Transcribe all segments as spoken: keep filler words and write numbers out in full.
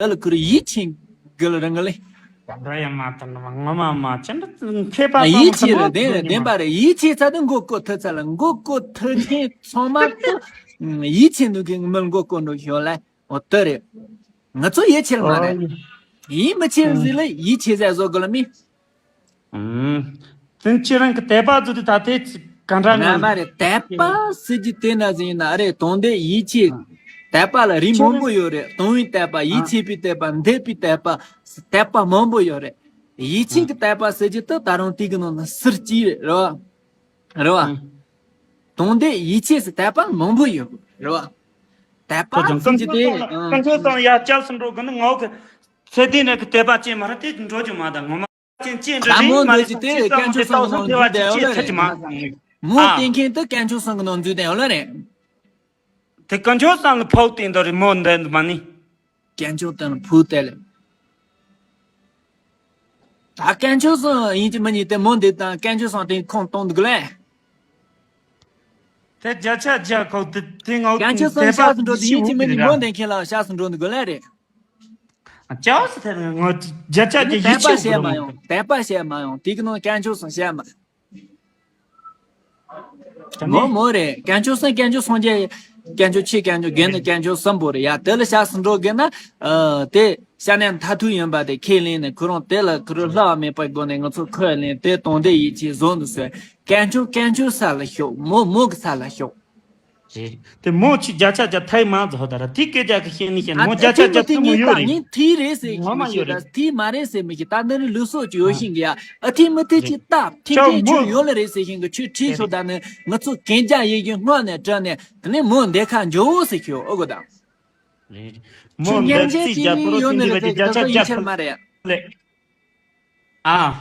ཨ་ལ་ཁུར་ཡིད་ཆེས་གི་ལ་རང་གི་ལེ། ད་འདྲ་ཡང་མ་ཐུབ་ནི་མ་ངོ་མ་མ་ཅི་འདྲ་མཁས་པ་ཡིད་ཆེས་ལ་བདེན་བདེན་པ་རེད། ཡིད་ཆེས་ཚ་དུ་མགོ་བསྐོར་ཐུབ་ཚ་ལ་མགོ་བསྐོར་ཐུབ་མཁན་ཚང་མ་དུ་ཡིད་ཆེས་འདུག་གི་མི་མགོ་བསྐོར་འགྲོ་ཤོག་ལ། འོ་དེ་རེད། ང་ཚོ་ཡིད་ཆེས་མ་རེད། ཡིད་མི་ཆེས་ཟིག་ལ་ཡིད་ཆེས་ཟེར་བཟོ་གི་ལ་མི། ཨུམ། དེ་ཁྱེད་རང་གི་དད་པ་ཚོ་དེ་ད་ལྟའི་ག་འདྲ་ང་ང་མ་རེད། དད་པ་ཟེར་གྱི་དེ་ན་ཟིན་ན་རེད། དོན་དེ་ཡིད་ཆེས། དད་པ་ལ་རིགས་མང་པོ་ཡོད་རེད། དོན་ཡིན་དད་པ། ཡིད་ཆེས་པའི་དད་པ། འདོད་པའི་དད་པ། དད་པ་མང་པོ་ཡོད་རེད། ཡིད་ཆེས་ཀྱི་དད་པ་ཟེར་གྱི་དེ་ད་རུང་དེ་གི་ནང་ན་ཟུར་གཅིག་རེད། རེད་བ། རེད་བ། དོན་དེ་ཡིད་ཆེས་སུ་དད་པ་མང་པོ་ཡོད། རེད་བ། དད་པ་ཟེར་གྱི་དེ་ཀུན་སློང་དང་ཡ་བསྐྱར་སུ་འགྲོ་དགོས་ན་ངའོ་གི་ཚེ་འདི་ནས་གི་དད་པ་ཅན་མ་རེད། དེ་འགྲོ་རྒྱུ་མ་དང་ངོ་མ། ཅན་ཅན་རེ་རེ་མ་ལས་ཅི་དེ་དཀོན་མཆོག་གསུམ་གི་ནང་འཛུལ་བསྡད་ཡོད་ལ་རེད། མོ་བསྟེན་མཁན་དེ་དཀོན་མཆོག་གསུམ་གི་ནང་འཛུལ་བསྡད་ཡོད་ལ་རེད། དེ་དཀོན་མཆོག་གསུམ་ལ་ཕོག་བསྟེན་དོ་རེད་མོ་འདི་མ་ནི། དཀོན་མཆོག་གསུམ་ལ་ཕོག་བསྟེན་ལེ། ད་དཀོན་མཆོག་གསུམ་ཡིན་གྱི་མི་ཉིད་དེ་མོ་འདི་དང་དཀོན་མཆོག་གསུམ་དེ་ཁོང་གཏོང་འདུག་ལེ། དེ་བརྒྱ་ཆ་བརྒྱ་ཁོ་དེ་དེ་ངའོ་དཀོན་མཆོག་གསུམ་དེ་ཤ་ཟིན་འགྲོ་དེ་ཡིན་གྱི་མི་ཉིད་མོ་འདི་མཁན་ལ་ཤ་ཟིན་འགྲོ་འདུག་ལེ་རེད། ཅའོ་སི་ཐེར་ངོ་བརྒྱ་ཆ་བརྒྱ་ཡིད་དད་པ་ཆེས་བྱས་མ་ཡོང་། དད་པ་བྱས་མ་ཡོང་། དེ་གི་ནང་དཀོན་མཆོག་གསུམ་བྱས་མ། མོ་མོ་རེད། དཀོན་མཆོག་གསུམ་དཀོན་མཆོག་སངས་རྒྱས། དཀོན་མཆོག་ཆོས་དཀོན་མཆོག་རྒན་ནི་དཀོན་མཆོག་གསུམ་པོ་རེད་ཡ། དེ་ལ་ཤ་ཟིན་འགྲོ་དགོས་ན། ཨ་དེ་ཤ་ནས་མཐར་ཐུག་ཡིན་པ་དེ་ཁས་ལེན་ནས་ཁོ་རང་དེ་ལ་ཁོ་རང་བསླུ་བ་མེད་པའི་སྒོ་ནས་ང་ཚོ་ཁས་ལེན་དེ་དོན་དེ་ཡིད་ཆེས་བཟོ་འདུག་ཟེར། དཀོན་མཆོག་དཀོན་མཆོག་ས་ལ་ཤོག་མོ་མོ་གི་ས་ལ་ཤོག་རེད། དེ་མོ་ཆི་བརྒྱ་ཆ་བརྒྱ་ཐའི་མ་རྫོགས་ད་ར་དེ་སྐད་ཆ་གི་བཤད་ནི་བཤད་ནི་མོ་ཨ་བརྒྱ་ཆ་ཨ་ཐི་མི་བརྒྱ་ཐི་ཐུ་མོ་ངས་ཡོད་ད་རེད། ངས་ཐི་རེད་ཟེར་གི་ངོ་མ་མི་ཤེས་ཡོད་ད་རེད། ཐི་མ་རེད་ཟེར་མི་ཤེས། ད་འདི་ནི་ལུགས་སྲོལ་གྱི་ཡོད་ཤིང་གི་ཡ། ཨ་ཐི་མི་ཐི་ཅི་ད་ཐི་ཅའོ་ཐི་མོ་ཆོས་ཡོད་ལ་རེད་ཟེར་ཤིང་གི་ཆོས་ཁྲིད་ཤོག་ད་ནི་ང་ཚོ་གན་རྒྱ་ཡི་གི་སྔོན་ནས་དྲན་ནས་དེ་ནས་མོ་འདི་ཁ་འཇོག་ཟེར་ཤོག་ཨོ་གོ་ད། རེད། མོ་འདི་རྩིས་རྒྱ་ཐོ་རོ་ཐིང་ཐིང་རེད་ཟེར་གི་ད་ཚོ་ཡིན་ཆེར་མ་རེད། ལེ། ཨ།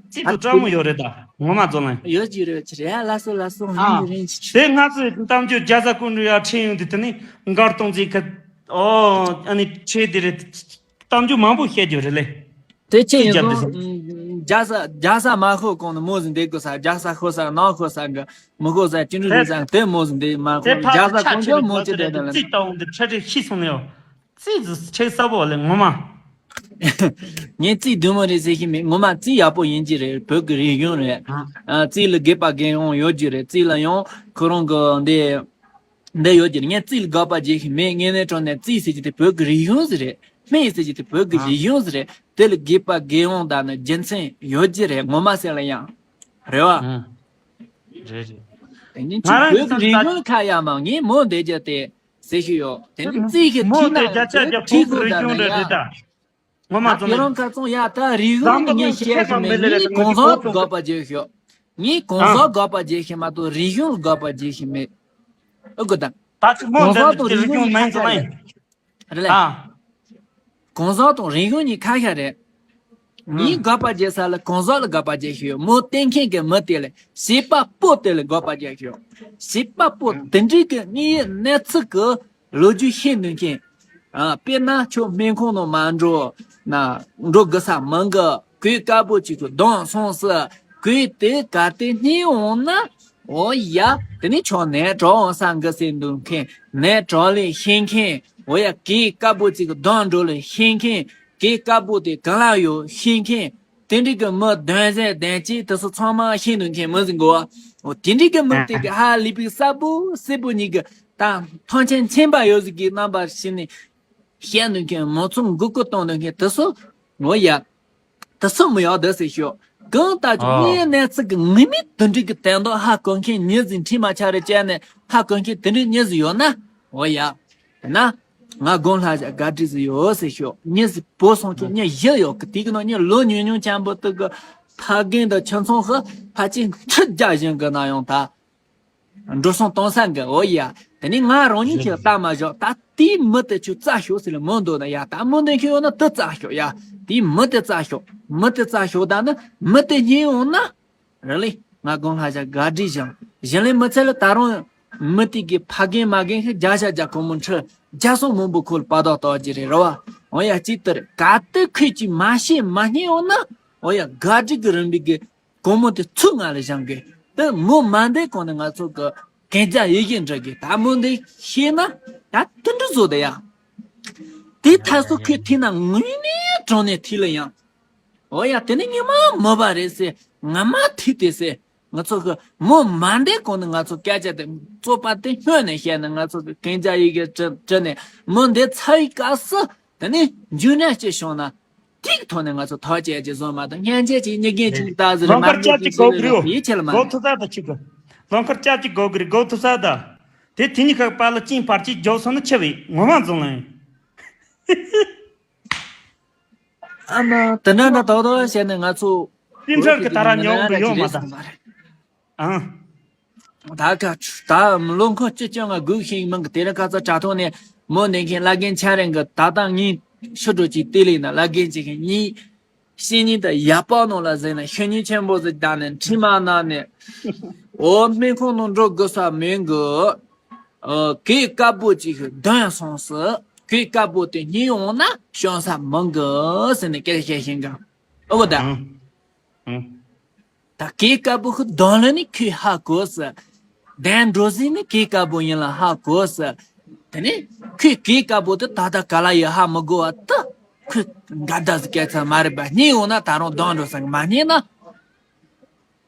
རྩིས་ཐོ་སྤྲང་མོ་ཡོད་རེད་ད། ངོ་མ་རྫོང་ལ། ཡོད་ཀྱི་རེད་ཀྱི་རེད། ལ་སོ་ལ་སོ་ཨ། ངའི་རིན་གྱི་ཆུ། དེ་ང་ཚོའི་གཏམ་རྒྱུད་རྒྱ་བཟའ་ཀུན་རུ་ཡ་ཁྲིད་ཡོང་དུས་དེ་ནི་མགར་སྟོང་རྩིས་ཁ། ཨོ་ཨ་ནི་ཁྲིད་དེ་རེད། གཏམ་རྒྱུད་མང་པོ་བཤད་རྒྱུ་རེད་ལེ། དེ་ཅི་ཡིན་རྩིས་རྒྱབ་དེ་ཟེར། རྒྱ་བཟའ་རྒྱ་བཟའ་མ་ཤོར་གོང་ནས་མོ་ཟིན་དེ་དགོས་ས། རྒྱ་བཟའ་ཤོར་ས་ནང་ཤོར་ས་འགའ་མི་ཤོར་ས་ཅི་འདྲ་རེད་ས་དེ་མོ་ཟིན་དེ་མ་དེ་ཤོར། ཕ་རྒྱ་བཟའ་ཆ་ཁོང་ཆ་ཆེ་མོ་ལ་ཅི་དེ་རེད་ལ་རྩིས་ལྟ་འོང་དེ་ཁྲ་ཁྲ་ཤི་སོང་ལེ་ཡོ། རྩིས་ཟིག་ཆེ་ས་བོ་ལེ་ངོ་མ། ངས་རྩིས་བདུན་མོ་རེད་ཟེར་གྱི་མེད། ངོ་མ་རྩིས་ཡག་པོ་ཡིན་གྱི་རེད། བོད་ཀྱི་རིག་གཞུང་རེད། ཨ། ཨ། རྩིས་ལ་དགེ་བ་དགེ་སློང་ཡོད་ཀྱི་རེད། རྩིས་ལ་ཡང་ཁོ་རང་གི་འདི་འདི་ཡོད་ཀྱི་རེད། ངས་རྩིས་ལ་དགག་པ་བྱེད་གི་མེད། ངས་ནས་དྲང་ནས་རྩིས་ཟེར་གྱི་དེ་བོད་ཀྱི་རིག་གཞུང་ཟིག་རེད། སྨན་ཟེར་གྱི་དེ་བོད་ཀྱི་ཨ། རིག་གཞུང་ཟིག་རེད། དེ་ལ་དགེ་བ་དགེ་སློང་དང་ནི་རྒྱུ་མཚན་ཡོད་ཀྱི་རེད། ངོ་མ་ཟེར་ལ་ཡང་རེད་བ། ཨ། རེད་རེད། དེ་ནི་ང་ཅིག་རང་བོད་ཀྱི་གི་རིག་གཞུང་ལ་ཁ་ཡ་མ་ངས་མོ་འདེད་རྒྱུ་དེ། ཟེར་ཞུ་ཡོད། དེ་ནི་རྩིས་ཀྱི་མོ་ཁྲིད་ན་དེ་བརྒྱ་ཆ་བརྒྱ་ཁྲིད་ཁོང་གི་དགོས་ད་རིག་གཞུང་ན་རེད་རེད་ཡ། ད། ངོ་མ་ད་བྱུང་ཁྱེད་རང་ཁ་ཚོང་ཡ་ད་རིག་གཞུང་ནི་ངས་བཤད་ཞུ་མེད། ངས་གང་ཟག་དགོས་པ་བརྗོད་ཞུ། ངས་གང་ཟག་དགོས་པ་བརྗོད་ཞུ་མ་གཏོགས་རིག་གཞུང་ལ་དགོས་པ་བརྗོད་ཞུ་མེད། ཨ་གོ་ད། ད་ཅི་མོ་གང་འདི་ཟག་དང་རིག་རིག་གཞུང་གཞུང་མིན་ཙམ་ཡིན། རེད་ལ། ཨ། གང་ཟག་དང་རིག་གཞུང་གཉིས་ཁ་ཤས་རེད། ངས་དགག་པ་བྱེད་ས་ལ་གང་ཟག་ལ་དགག་པ་བྱེད་ཤེས་ཡོད། མོ་བསྟེན་མཁན་གྱི་མི་དེ་ལ་བྱིས་པ་པོ་དེ་ལ་དགག་པ་བྱེད་ཤེས་ཡོད། བྱིས་པ་པོ་དེ་འདྲའི་གི་དངོས་ཡོད་གནས་ཚུལ་གི་ལོ་རྒྱུས་ཤེས་འདོད་མཁན། ཨ། དཔེར་ན་ཁྱོད་སྨན་ཁང་ནང་མ་འགྲོ་ན་འགྲོ་དགོས་ས་མང་གི། གོས་དཀར་པོ་ཅིག་གི་གདོང་སོང་སི་གོས་དེ་ག་དེ་སྙིང་འོང་ན། འོ་ཡ། དེ་ནི་ཁྱོད་ནད་དྲག་འོང་ས་འགི་ཟེར་འདུག་མཁན། ནད་དྲག་ལས་ཤེས་མཁན། འོ་ཡ། གོས་དཀར་པོ་ཅིག་གི་གདོང་འགྲོ་ལས་ཤེས་མཁན། གོས་དཀར་པོ་དེ་གང་ལ་ཡོད་ཤེས་མཁན། དེ་འདྲའི་གི་མི་གདོན་ཟས་གདོན་བྱེད་དེ་ཚོ་ཚང་མ་ཤེས་འདུག་མཁན་མི་ཟིག་གོ། འོ་དེ་འདྲའི་གི་མི་དེ་གི་ཧ་ལས་པའི་གསལ་པོ་གསལ་པོ་ཉིད་གི་ད་ཐང་ཆེན་ཆེན་པ་ཡོད་ཟིག་གི་རྣམ་པ་ཞིག་ནས་བཤད་འདུག་མཁན། མང་ཚོགས་མགོ་སྐོར་གཏོང་འདུག་མཁན་དེ་ཚོ། འོ་ཡ། དེ་ཚོ་མི་ཡག་འདུག་ཟེར་ཤོག་གང་ལྟར་ཀྱང་ཨ། དངོས་ཡོད་གནས་ཚུལ་གྱི་ངེས་མེད་དེ་འདྲའི་གི་དོན་དག་ཧ་གོ་མཁན་མྱི་ཟིག་འཁྲིས་མ་ཆ་རེ་བཅད་ནས་ཧ་གོ་མཁན་དེ་འདྲའི་མྱི་ཟིག་ཡོད་ན། འོ་ཡ། དེ་ན། ང་དགོངས་ལྷ་བཞག་དགའ་བྲིས་ཟིག་ཡོད་ཟེར་ཤོག་མྱི་ཟིག་བོ་སོང་མཁན་མྱི་བཞི་ཡོད་གི། དེ་གི་ནང་མྱི་ལོ་ཉུང་ཉུང་ཆེན་པོ་དེ་གི་ཕ་རྒན་དང་ཁྱིམ་ཚང་ཧ་ཕལ་ཆེར་ཁྲི་བརྒྱ་བཞེངས་གི་ན་ཡང་ད། འགྲོ་སོང་གཏོང་ས་འགའ། འོ་ཡ། དེ་ནས་ང་རང་ཉིད་ཀྱིས་ལྟ་མ་བཞག་ད་དེའི་མི་དེ་ཁྱོད་རྩ་ཤོག་ཟེར་ལ་མོ་འདོད་ན་ཡ། ད་མོ་འདོད་མཁན་ཡོད་ན་དེ་རྩ་ཤོག་ཡ། དེའི་མི་དེ་རྩ་ཤོག་མི་དེ་རྩ་ཤོག་ད་ནི་མི་དེ་རྙེད་འོང་ན། རེད་ལེ། ང་དགོངས་ལྷ་བཞག་དགའ་བྲིས་བཞེངས། གཞན་ལས་མི་ཚད་ལ་ད་རུང་མི་དེ་གི་ཕ་རྒན་མ་རྒན་ཤི་བརྒྱ་ཆ་བརྒྱ་གོང་མོ་ཁྲི་བརྒྱ་སོང་མང་པོ་ཁོ་ལ་བར་དོ་གཏོགས་ཀྱི་རེད། རེད་བ། འོ་ཡ། གཅིག་ལྟར་ག་དུས་ཁོས་ཀྱིས་མ་ཤེས་མ་རྙེད་འོང་ན། འོ་ཡ། དགའ་བྲིས་ཀྱི་རིམ་པའི་གི་གོང་མོ་དེ་ཚུར་ང་ལ་བཞེངས་དགོས། དེ་མོ་མ་འདས་གོང་ནས་ང་ཚོ་གི་གན་རྒྱ་ཡི་གེ་འབྲི་དགོས། ད་མོ་འདི་ཤེས་ན་ད་དེ་འདྲ་བཟོ་དེ་ཡ། དེ་ཐ་སོ་ཁོས་ཐིག་ན་དངོས་གནས་དྲང་གནས་ཐིག་ལ་ཡང་། འོ་ཡ། དེ་ནི་ཉི་མ་མོ་པ་རེད་ཟེར། ང་མ་ཐིག་དེ་ཟེར། ང་ཚོ་གི་མོ་མ་འདས་གོང་ནས་ང་ཚོ་སྐད་ཆ་དེ་རྩོད་པ་དེ་སྔོན་ནས་བཤད་ནས། ང་ཚོ་གི་གན་རྒྱ་ཡི་གེ་བྲི་བྲི་ནས། མོ་འདས་ཚར་བའི་སྐབས་སུ་དེ་ནི་འཇུ་ནས་ཅི་བྱུང་ན། དེའི་ཐོག་ནས་ང་ཚོ་ཐག་བཅད་ཀྱི་བཟོ་མ་ཐག་སྙན་ཆེན་གྱི་མྱི་རྒན་གཅིག་ལྟ་ཟེར། ལོ་མ་མཁར་ཉེ་ཅག་གཅིག་གོ་གི་རེད། ཡིད་ཆེས་ལ་མ་གོ་ཐུབ་ས་ད་ཆི་གི། ལོ་མཁར་ཅག་གཅིག་གོ་གི་རེད། གོ་ཐུབ་ས་ད། དེ་དེ་གཉིས་ཁག་པ་ལ་ཅིང་བར་ཅིག་འཇོག་སོང་ན་ཆི་བས་ངོ་མ་འཛོམས་ལ་ཡིན། ཨ་མ་དེ་འདྲ་འདྲ་ཏག་ཏག་བྱས་ནས་ང་ཚོ་སེམས་ཁྲལ་གི་ད་ར་ཉོག་འདུག་ཡོད་མ་ད། ཨང་། ད་ཁ་ད་ལོ་འཁོར་བཅུ་བཅོ་ལྔ་སྒུག་ཤིང་མང་གི། དེ་རིང་ཁ་ཚ་དྲ་ཐོག་ནས་མོ་ནས་མཁན་བླ་རྒན་ཆ་རེང་གི་ད་ལྟ་ངའི་ཕྱི་དྲོ་གཅིག་ལྟེ་ལེ་ན་བླ་རྒན་གཅིག་གི་གཉིས། བཤེས་གཉེན་དང་ཡར་པགས་ནང་ལ་གཟིགས་ནས་ཤེས་ཉེན་ཆེན་པོ་ཟིག་བཏང་ནས་འཕྲིན་མ་གནང་ནས། འོ་སྨན་ཁང་ནང་འགྲོ་དགོས་ས་མིན་གི། ཨ་གོས་དཀར་པོ་གཅིག་གདོན་སོང་ཟེར། གོས་དཀར་པོ་དེ་རྙེད་འོང་ན་བྱང་ས་མང་གི་ཟེར་ནས་སྐད་ཆ་བཤད་ཤེས་གི། ཨོ་ད། ཨང་། ཨང་། ད་གོས་དཀར་པོ་ཁོ་གདོང་ལ་ནི་ཁོས་ཧ་གོ་ཟེར། གདན་འགྲོ་ཟིན་ནི་གོས་དཀར་པོ་ཡིན་ལ་ཧ་གོ་ཟེར། དེ་ནས་ཁོས་གོས་དཀར་པོ་དེ་ད་ལྟ་ག་ལ་ཡོད་ཧ་མི་གོ་བ་དེ། ཁོས་འགལ་ཟླ་ཟིག་སྐད་ཆ་མ་རེད་པ། རྙེད་འོང་ན་ད་རུང་གདོན་འགྲོ་ས་གི། མ་རྙེད་ན།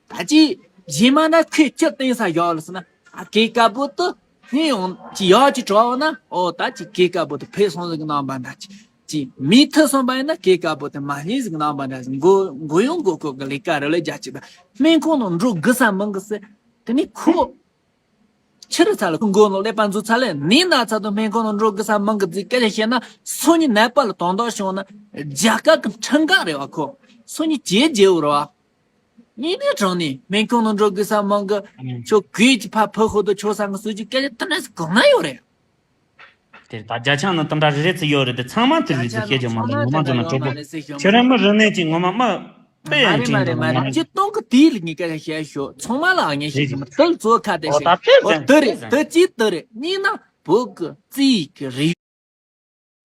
ད་ཅི་རྗེས་མ་ན་ཁོས་ཅི་བསྟན་ས་ཡོད་ལ་ཟེར་ན། ཨ་གོས་དཀར་པོ་དེ་རྙེད་འོང་ཅི་ཡག་ཅི་གྲོགས་ན། ཨོ་ད་ཅི་གོས་དཀར་པོ་དེ་ཕེབས་སོང་ཟིག་གནང་བ་འདྲ། ཅི་ཅི་མི་ཐུབ་སོང་བ་ཡིན་ན་གོས་དཀར་པོ་དེ་མ་རྙེད་ཟིག་གནང་བ་འདྲ། མགོ་མགོ་ཡོང་མགོ་ཁོག་གི་ལས་ཀ་རེ་ལས་རྒྱ་ཅི་ད། སྨན་ཁང་ནང་འགྲོ་དགོས་ས་མང་གི་ཟེར། དེ་ནི་ཁོ། ཕྱི་རུ་ཚ་ལ་ཁོ་མགོ་ནང་ཀླད་པ་འཛུགས་ཚ་ལས། ནད་ན་ཚ་དུ་སྨན་ཁང་ནང་འགྲོ་དགོས་ས་མང་གི་ཟིག་སྐད་ཆ་བཤད་ན། སང་ཉིན་ནད་པ་ལ་དོན་དག་བྱུང་ན་རྒྱ་གར་གི་ཁྲིམས་འགལ་རེད་བ། ཁོ་སང་ཉིན་བྱས་རྗེས་བོ་རེད་བ། ངས་ནས་དྲང་ནས་སྨན་ཁང་ནང་འགྲོ་དགོས་ས་མང་གི། ཁྱོད་གོས་ཀྱི་ཕ་ཕུ་ཧུ་དུ་ཆོག་ས་གི་སྲོལ་གྱི་སྐད་ཆ་དེ་འདྲ་ཟིག་གང་ན་ཡོད་རེད། དེ་ད་རྒྱ་ཆང་ནི་དེ་འདྲ་རེ་རེ་ཙི་ཡོད་རེད་དེ། ཚང་མ་དེ་རེད་ཙི་བཤད་རྒྱུ་མ་ལ་ངོ་མ་འཛོམས་ན་གྲོགས་པོ། ཁྱོད་རང་མི་རེ་ནས་ཅིག་ངོ་མ་མ། དཔེ་མ་རེད་མ་རེད་མ་རེད། སྤྱིར་བཏང་གི་དེའི་ལ་ངས་སྐད་ཆ་བཤད་ཞོག་ཚང་མ་ལ་ངས་བཤད་ཞོག་དེ་ལ་གཙོ་ཁ་དེ་ཞིག་དེ་རེད། དེ་གཅིག་དེ་རེད། གཉིས་ན་བོད་ཀྱི་རྩིས་ཀྱི་རིག་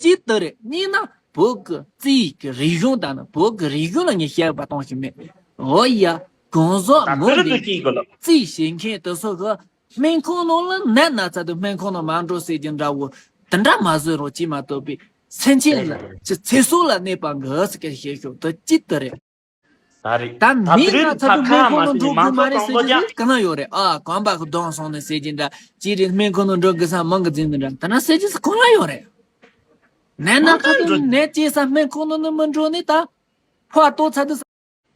གཅིག་དེ་རེད། གཉིས་ན་བོད་ཀྱི་རྩིས་ཀྱི་རིག་གཞུང་དང་ནི་བོད་ཀྱི་རིག་གཞུང་ལ་ངས་བཤད་པ་གཏོང་ཞིག་མེད། འོ་ཡ། གང་ཟག་མོ་འདི་རྩིས་བྱེད་མཁན་དེ་ཚོ་གི་སྨན་ཁང་ནང་ལ་ནད་ན་ཚ་དུ་སྨན་ཁང་ནང་མ་འགྲོ་ཟེར་གྱི་འདྲ་བོ་དེ་འདྲ་མ་བཟོས་རོགས་ཅིག་མ་གཏོགས་པའི་སེམས་ཅན་ལ་ཅི་ཚེ་སྲོག་ལ་གནོད་པ་འགའ་ཟེར་སྐད་བཤད་ཞོག་དེ་གཅིག་དེ་རེད། ད་རེད། ད་ད་མི་དེ་རིང་ང་ཚ་ད་དུ་ཁ་མི་ཁོ་མ་ནང་སི་འགྲོ་མང་དགོས་མ་ཚོགས་རེད་ཟེར་གཏོང་རྒྱ་གི་ག་ན་ཡོད་རེད། ཨ་གོམ་པ་གི་གདོང་སོང་ནས་ཟེར་གྱི་འདྲ། ཅི་རེད། སྨན་ཁང་ནང་འགྲོ་དགོས་ས་མང་གི་འཛིན་འདི་འདྲ། ད་ན་ཟེར་གྱི་ས་གང་ལ་ཡོད་རེད། ནད་ན་ཁ་དུ་ནད་ཅེས་ས་སྨན་ཁང་ནང་ནི་མི་འགྲོ་ནི་ད། ཕོ་ཏོ་ཚ་དུ་ས་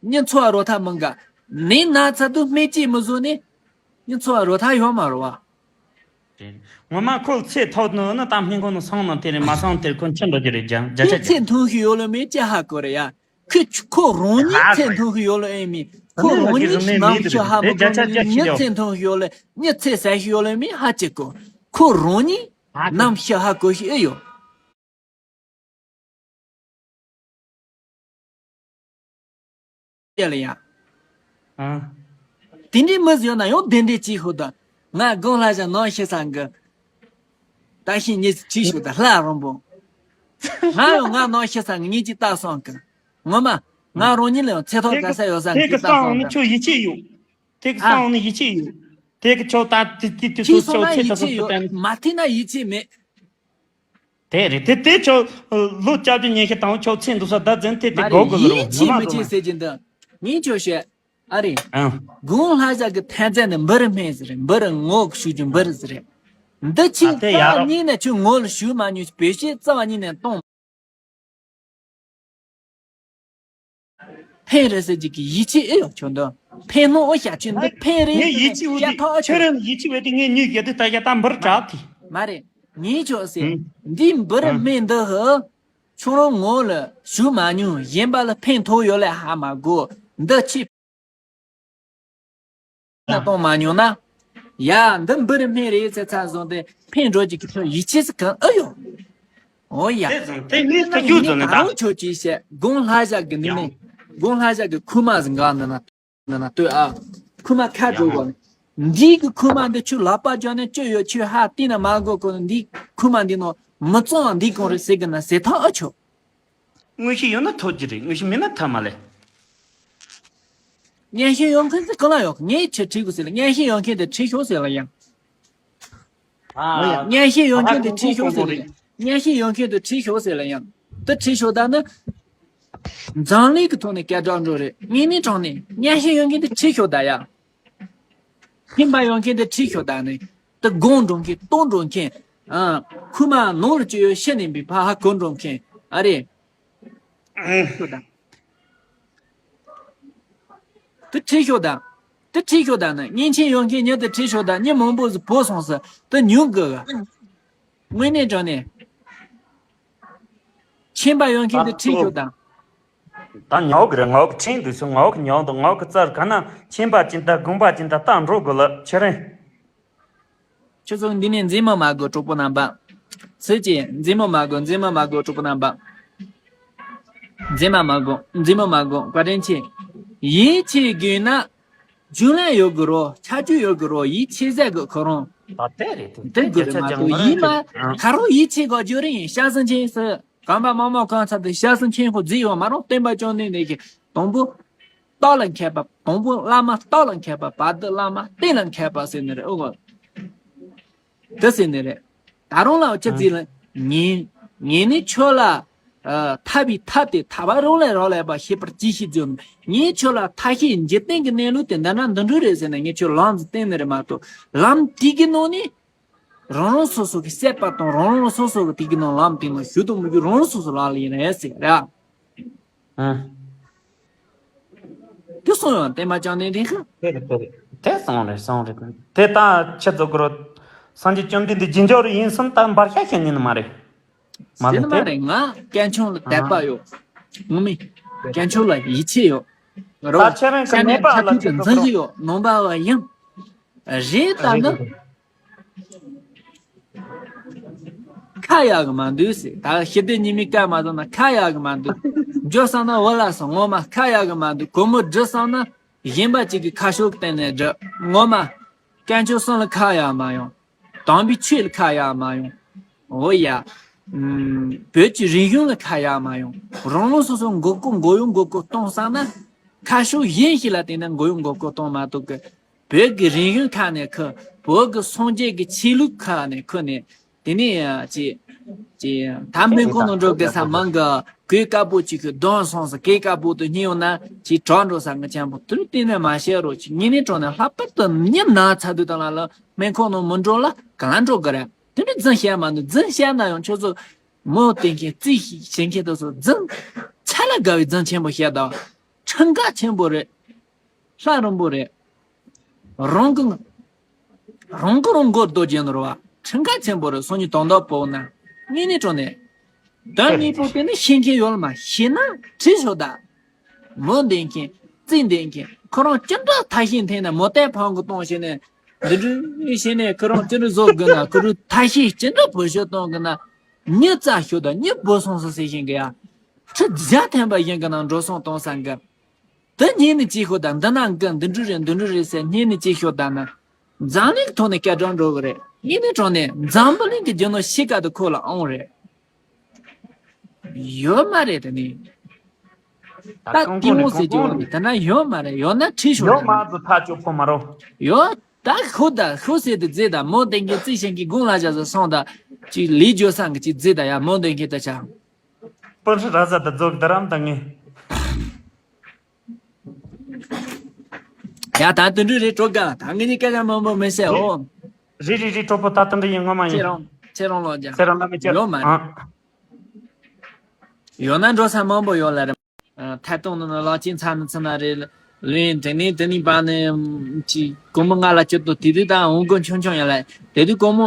ཉི་ཚོ་བ་རོ་ཐ་མང་ག་ནད་ན་ཚ་དུ་སྨན་ཅེས་མི་བཟོ་ནི་ཉི་ཚོ་བ་རོ་ཐ་ཡོད་མ་རོ་བ། ངོ་མ་ཁོ་ཚེ་ཐོག་ནི་ནི་ད་སྨན་ཁང་ནང་སོང་ནི་དེ་རེད། མ་སོང་དེར་ཁོ་འཆི་འགྲོ་རྒྱུ་རེད། རྒྱ་རྒྱ་ཆ་ཁོས་ཚེ་ཐུང་ཤི་ཡོད་ལ་མེད་ཅི་ཧ་གོ་རེད་ཡ། ཁོས་ཁོ་རང་ཉིད་ཚེ་ཐུང་ཤི་ཡོད་ལ་ཨེ་མེད། ཁོ་རང་ཉིད་ནམ་ཤི་ཧ་མ་གོ་ནི་ཉི་ཚེ་ཐུང་ཤི་ཡོད་ལ་ཉི་ཚེ་ཟ་ཤི་ཡོད་ལ་མེད་ཧ་ཅི་གོ། ཁོ་རང་ཉིད་ནམ་ཤི་ཧ་གོ་ཤི་ཨེ་ཡོད། ཡ་ལ་ཡ། ཨ། དེ་འདྲའི་མི་ཟིག་ཡོད་ན་ཡང་དེ་འདྲའི་ཅིག་ཤོད་དང་། ང་དགོང་ལྷ་བཞག་ནང་ཤི་ས་གི། ད་ཤི་ཉི་ཅིག་ཤོད་དང་ལྷ་རོང་པོ། ང་ཡང་ང་ནང་ཤི་ས་གི་ཉི་ཅིག་ལྟ་སོང་གི། ངོ་མ། ང་རང་ཉིད་ལ་ཡང་ཚེ་ཐོག་ག་ས་ཡོད་ས་གི་ལྟ་སོང་གི། ཁྱོད་ཡིད་ཆེས་ཡོད། དེ་གི་ཨ། སང་ནི་ཡིད་ཆེས་ཡོད། དེ་གི་ཆོག་ད་དེ་དེ་དེ་ཁྱི་ཚོ་སོང་ཆོག་ན་ཚེ་ད་ཡིད་ཆེས་ཡོད། མ་ཐིག་ན་ཡིད་ཆེས་མེད། དེ་རེད། དེ་དེ་ཆོག་ལོ་བཅོ་བརྒྱད་ཉི་ཤུ་དང་ཆོག་ཚེ་འདུག་ས་ད་འཛིན་དེ་དེ་མ་གོ་རེད། གོ་གི་རེད། ཡིད་ཆེས་མི་ཆེས་ཟེར་གྱི་འདུག་ངས་ཁྱོད་བཤད། ཨ་རེད། ཨང་། དགུང་ལྷ་བཞག་གི་ཐན་རྩེ་ནི་འབུ་རི་སྨན་ཟེར་རེད། འབུ་རི་ངོ་གི་ཞུ་རྒྱུ་འབུ་རི་ཟེར་རེད། འདི་ཕྱི་ཨ་དེ་ཡ་རྩ་བ་རོ། ཉིད་ནས་ཁྱོད་ངོ་ལ་ཞུ་མ་མྱོང་། བེད་སྤྱོད་རྩ་བ་ཉིད་ནས་གཏོང་། ཕན་རེད་ཟེར་གྱི་གི་ཡིད་ཆེས་ཨེ་ཡོད་ཁྱོད་འདི། ཕན་ནོ་ཨོ་ཤ་ཁྱོད་འདི་ཕན་རེད་ངས་ཡིད་ཆེས་འུ་ཡ་དེ་ཐོག་ཨ་ཁྱོད་ཁྱོད། རང་ཡིད་ཆེས་འུ་དེ་ངས་ཉོས་ཡོད་དེ་ད་ཡ་ད་འབུར་དྲག་གི། མ་རེད། ངས་ཁྱོད་ཟེར། ཨང་། འདི་འབུར་ཨང་། སྨན་འདི་ཧི། ཁྱོད་རང་ངོ་ལ་ཞུ་མ་མྱོང་། གཞན་པ་ལ་ཕན་ཐོགས་ཡོད་ལ་ཧ་མ་གོ། འདི་ཕྱི་ན་གཏོང་མ་མྱོང་ན། ཡ་འདི་འབུ་རི་སྨན་རེད་ཚེ་ཚ་བཟུང་སྟེ་ཕན་འགྲོ་གི་ཁྱོད་ཡིད་ཆེས་སུ་གང་ཨེ་ཡོད། འོ་ཡ། དེ་ཟིན་དེ་ངས་ཐུགས་རྒྱུ་ཟིན་ད་ནི་ད་རང་ཆོས་ཅིག་བཤད། དགུང་ལྷ་བཞག་གི་ནི་ནི། དགུང་ལྷ་བཞག་གི་ཁུག་མ་ཟིན་ག་འདི་ན། འདི་ན་ལྟོས་ཨ། ཁུག་མ་ཁ་འགྲོ་གོ་ནི། འདི་གི་ཁུག་མ་འདི་ཁྱོད་ལག་པ་འཇོག་ནས་ཅི་ཡོད་ཁྱོད་ཧ་བལྟས་ན་མ་གོ་གོ་ནི། འདི་ཁུག་མ་འདི་ནོ་མི་གཙང་འདི་གང་རེད་ཟེར་གི་ན་ཟེར་ཐག་ཨ་ཆོད། དངོས་གཞི་ཡོད་ན་ཐོབ་ཀྱི་རེད། དངོས་གཞི་མེད་ན་ཐབས་མ་ལས། སྙན་ཞུ་ཡོང་མཁན་དེ་གང་ལ་ཡོད། ངས་ཁྱེད་ཁྲིད་དགོས་ཟེར་ལ། སྙན་ཞུ་ཡོང་མཁན་དེ་ཁྲིད་ཤོག་ཟེར་ལ་ཡང་། ཨ། སྙན་ཞུ་ཡོང་མཁན་དེ་ཁྲིད་ཤོག་ཟེར་ལ་ཡང་། གཉའ་ཤིང་ཡོད་མཁན་དེ་ཁྲིད་ཤོག་ཟེར་ལ་ཡང་། དེ་ཁྲིད་ཤོག་ད་ནི། འཛམ་གླིང་གི་ཐོག་ནས་སྐད་གྲགས་འགྲོ་རེད། དངོས་གནས་དྲང་གནས་གཉའ་ཤིང་ཡོད་མཁན་དེ་ཁྲིད་ཤོག་ད་ཡ། ཁྱིམ་པ་ཡོད་མཁན་དེ་ཁྲིད་ཤོག་ད་ནི། དེ་སྒོང་འགྲོ་མཁན་ལྟོགས་འགྲོ་མཁན། ཨ། ཁུག་མ་ནང་ལ་བཅུག་ཡོད་ཤི་ནས་འབུད་ཕ་ཧ་གོ་འགྲོ་མཁན། ཨ་རེད། ཤོག་ད། དེ་ཁྲིད་ཤོག་དང་། དེ་ཁྲིད་ཤོག་དང་ནི་གཉེན་ཆེན་ཡོད་མཁན་མྱི་དེ་ཁྲིད་ཤོག་དང་། མྱི་མང་པོ་ཟིག་བོ་སོང་ཟིག་དེ་ཉུང་གི། དངོས་གནས་དྲང་གནས། ཁྱིམ་པ་ཡོད་མཁན་དེ་ཁྲིད་ཤོག་དང་། ད་ཉོག་གི་རེད། ངོག་ཁྲིད་འདུག་སུ་ངོག་ཉོག་འདུག་ངོག་གི་རྩར་ག་ན་ཁྱིམ་པ་ཅིན་ད་དགོན་པ་ཅིན་ད་ལྟ་འགྲོ་དགོས་ལ་ཁྱེད་རང་། ཁྱོད་ཚོ་འདི་ནས་འཛིན་མ་མ་དགོས་གྲོགས་པོ་རྣམ་པ། སུས་ཀྱིས་འཛིན་མ་མ་དགོས། འཛིན་མ་མ་དགོས་གྲོགས་པོ་རྣམ་པ། འཛིན་མ་མ་དགོས། འཛིན་མ་མ་དགོས། བཀའ་དྲིན་ཆེ། ཡིད་ཆེས་དགོས་ན། རྒྱུན་ལས་ཡོད་དགོས་རོ། ཆ་རྒྱུས་ཡོད་དགོས་རོ། ཡིད་ཆེས་ཟེར་དགོས་ཁོ་རང་། ད་དེ་རེད་དེ། དེ་དགོས་རེད་མ་གཏོགས་ཡིད་མ་ཁ་རོ་ཡིད་ཆེས་དགོས་རྒྱུ་རེད། ཤ་ཟན་ཆེན་སུ། གམ་པ་མ་མོ་གང་ཚ་དེ་ཤ་ཟན་ཆེན་ཁོ་རྫི་ཡོད་མ་རུང་། སྟོན་པ་བཅོམ་ལྡན་འདས་ཀྱིས་དང་པོ། རྟོགས་ལ་མཁས་པ། དང་པོ་བླ་མ་རྟོགས་ལ་མཁས་པ། བར་དུ་བླ་མ་བསྟེན་ལ་མཁས་པ་ཟེར་ནི་རེད། ཨོ་གོ། དེ་ཟེར་ནི་རེད། ད་རུང་ལ་ཅི་ཟེར་ལ། ངས་ངས་ནི་ཁྱོད་ལ། ཨ། ཐར་པའི་ཐབས་དེ་ཐར་པ་རང་ལས་རང་ལས་པ་ཤེས་པར་གྱིས་ཤིག་ཟེར། ངས་ཁྱོད་ལ་ཐར་ཤེས་འཇིག་རྟེན་གྱི་གནས་ལུགས་དེ་འདི་འདྲ་འདི་འདྲ་རེད་ཟེར་ནས་ངས་ཁྱོད་ལམ་ཟིག་བསྟན་ནི་རེད་མ་གཏོགས། ལམ་དེ་གི་ནང་ནས། རང་རང་སོ་སོ་གི་སྲེད་པ་དང་རང་རང་སོ་སོ་གི་དེ་གི་ནང་ལམ་དེ་ནང་ཞུགས་དང་མི་ཞུགས་རང་རང་སོ་སོ་ལག་ལ་ཡིན་ནས་ཟེར་ར། ཨ། དེ་སོང་ཡང་བསྟན་པ་བཅོམ་ལྡན་འདས་ཀྱིས། དེ་རེད་དེ་རེད། དེ་སོང་རེད་སོང་རེད། དེ་ད་ཁྱེད་ཚོ་གོ་རོ། སངས་རྒྱས་བཅོམ་ལྡན་འདས་རྗེས་འཇུག་རེ་ཡིན་སོང་ད་འབར་ཤ་ཤ་ཉན་མ་རེད། མ་ཟེར་ལ་ནི་མ་དེ། རེད། ང་དཀོན་མཆོག་ལ་དད་པ་ཡོད། ངོ་མི། དཀོན་མཆོག་ལ་ཡིད་ཆེས་ཡོད། རོ། ད་ཁྱེད་རང་གི་ཤ་ནས་ནད་པ་ལ་ཁ་ཐུག་ཏུ་འཛིན་གི་ཡོད། ནང་པ་བ་ཡིན། རེད་ད་ནི། ཁ་ཡག་གི་མ་འདུག་ཟེར། ད་ཞི་བདེ་ཉི་མའི་སྐད་མ་བཏང་ན་ཁ་ཡག་གི་མ་འདུག་འཇོ་བསམ་ན་བུ་ལ་སོང་ངོ་མ་ཁ་ཡག་གི་མ་འདུག་གོ་མོ་འདྲི་བསམ་ན་གཞན་པ་གཅིག་གི་ཁ་ཕྱོགས་སྟེང་ནས་འདྲི། ངོ་མ། དཀོན་མཆོག་གསུམ་ལ་ཁ་ཡག་མ་ཡོང་། དམ་པའི་ཆོས་ལ་ཁ་ཡག་མ་ཡོང་། འོ་ཡ། ཨུམ། བོད་ཀྱི་རིག་གཞུང་ལ་ཁ་ཡག་མ་ཡོང་། རང་རང་སོ་སོ་མགོ་སྐོར་མགོ་གཡོག་མགོ་སྐོར་གཏོང་བསམ་ན། ཁ་ཕྱོགས་གཞན་ཞིག་ལ་བརྟེན་ནས་མགོ་གཡོག་མགོ་སྐོར་གཏོང་མ་གཏོགས་གི། བོད་ཀྱི་རིག་གཞུང་ཁ་ནས་ཁུ། བོད་ཀྱི་སངས་རྒྱས་ཀྱི་ཆོས་ལུགས་ཁ་ནས་ཁུ་ནས། དེ་ནས་ཅི། ཅི། ད་སྨན་ཁང་ནང་འགྲོ་དགོས་ས་མང་གི། གོས་དཀར་པོ་གཅིག་གི་གདོང་སོང་ས་གོས་དཀར་པོ་དུ་སྙིང་ཡོང་ན་ཅི་གྲོགས་འགྲོ་ས་ངི་ཆེན་པོ་དུ་བལྟས་ནས་མ་བཤད་རོགས་ཅི། ཉིན་ནས་གྲོགས་ནས་ལྷག་པར་དུ་མྱི་ན་ཚ་དུས་དང་ལ་ལ་སྨན་ཁང་ནང་མི་འགྲོ་ལ་ག་ལ་འགྲོ་གི་རེད། དེ་འདྲ་རྫུན་བཤད་མ་འདུག་རྫུན་བཤད་ན་ཡང་ཁྱོད་ཚོ་མོ་བསྟེན་མཁན་རྩིས་ཤིག་བྱེད་མཁན་དུ་སོ་རྫུན་ཚ་ལ་དགའ་བའི་རྫུན་ཆེན་པོ་བཤད་དང་། ཁྲིམས་འགལ་ཆེན་པོ་རེད། ལྷ་རིང་པོ་རེད། རང་གི། རང་གི་རང་མགོ་རྡོ་རྗེ་ནོར་བ། ཁྲིམས་འགལ་ཆེན་པོ་རེད། སང་ཉིན་དོན་དག་པོ་ན། དངོས་གནས་དྲང་གནས། དོན་དངོས་པོ་དེ་ནི་ཤེས་མཁན་ཡོད་ལ་མ་ཤེས་ན་ཁྲིད་ཤོག་ད། མོ་འདེང་མཁན། རྩིས་འདེང་མཁན། ཁོ་རང་ཅི་འདྲ་ཐ་ཤིང་འཐེན་ནས་མོ་ཏའི་ཕང་གི་གཏོང་བྱས་ནས། འདི་འདྲ་བྱས་ནས་ཁོ་རང་ཅི་འདྲ་བཟོ་དགོས་ན། ཁོ་རང་ཐ་ཤིང་ཅི་འདྲ་བོད་ཤོད་གཏོང་དགོས་ན། མྱི་རྩ་ཤོད་ད་མྱི་བོ་སོང་སོང་ཟེར་བཞིན་གི་ཡ། ཁྲི་བརྒྱ་ཐམ་པ་ཡིན་གི་ན་འགྲོ་སོང་གཏོང་ས་གི། དེ་སྙིང་ནས་ཅི་ཤོད་ད། འདི་ན་འགི་འདི་འདྲ་རེད་འདི་འདྲ་རེད་ཟེར་སྙིང་ནས་ཅི་ཤོད་ད་ན། འཛམ་གླིང་གི་ཐོག་ནས་སྐད་གྲགས་འགྲོ་གི་རེད། དངོས་གནས་དྲང་གནས་འཛམ་བུ་གླིང་གི་རྒྱུ་ནོར་ཤི་ཀ་དུ་ཁོ་ལ་ཨང་རེད། ཡོད་མ་རེད་དེ་ནི། ད་ད་ཀོང་ཀོང་ནས་ཀོང་ཀོང་ཟེར་གྱི་ཡོད་ནི་དེ་ན་ཡོད་མ་རེད། ཡོད་ན་ཁྲིད་ཤོག་ཡོད་ད་མ་ན། ཟུ་ཐག་ཆོད་ཕོ་མ་རོ། ཡོད་ད་ཤོད་ད་ཤོད་ཟེར་དུ་རྫི་ད་མོ་དེང་གི་རྩིས་ཤིང་གི་དགུང་ལ་བཞག་ཟེར་སོང་ད། ཅིག་ལི་ཇོ་སང་གི་ཅིག་རྫི་ད་ཡ་མོ་དེང་གི་ད་ཆ། སྤུན་སྲིད་ར་ས་ད་རྫོགས་ད་རམ་ད་ངེ། ཡ་ད་དུད་འགྲོ་རེད་གྲོགས་ག་ད་ངེད་གཉིས་སྐད་ཆ་མང་པོ་མི་བཤད་འོ། རེད་རེད་རེད་གྲོགས་པོ་ད་དུད་འགྲོ་ཡིན་ངོ་མ་ཡིན། ཁྱེད་རང་ཁྱེད་རང་ལོ་རྒྱ། ཁྱེད་རང་ལ་མི་ཁྱེད་ཡོད་མ་རེད། ཨ། ཡོད་ན་འགྲོ་ས་མང་པོ་ཡོད་ལ་རེད། ཐད་གཏོང་ནང་ལ་ལག་ཆེན་ཚ་ནི་ཚ་ན་རེད། ལོན་དེ་ནས་དེ་ནས་བ་ནི་ཅི་སྒོར་མོ་ལྔ་ལ་བཅུ་དང་དེ་དུས་ད་འོང་དགོས་ཆུང་ཆུང་ཡོད་ལ་དེ་དུས་སྒོར་མོ་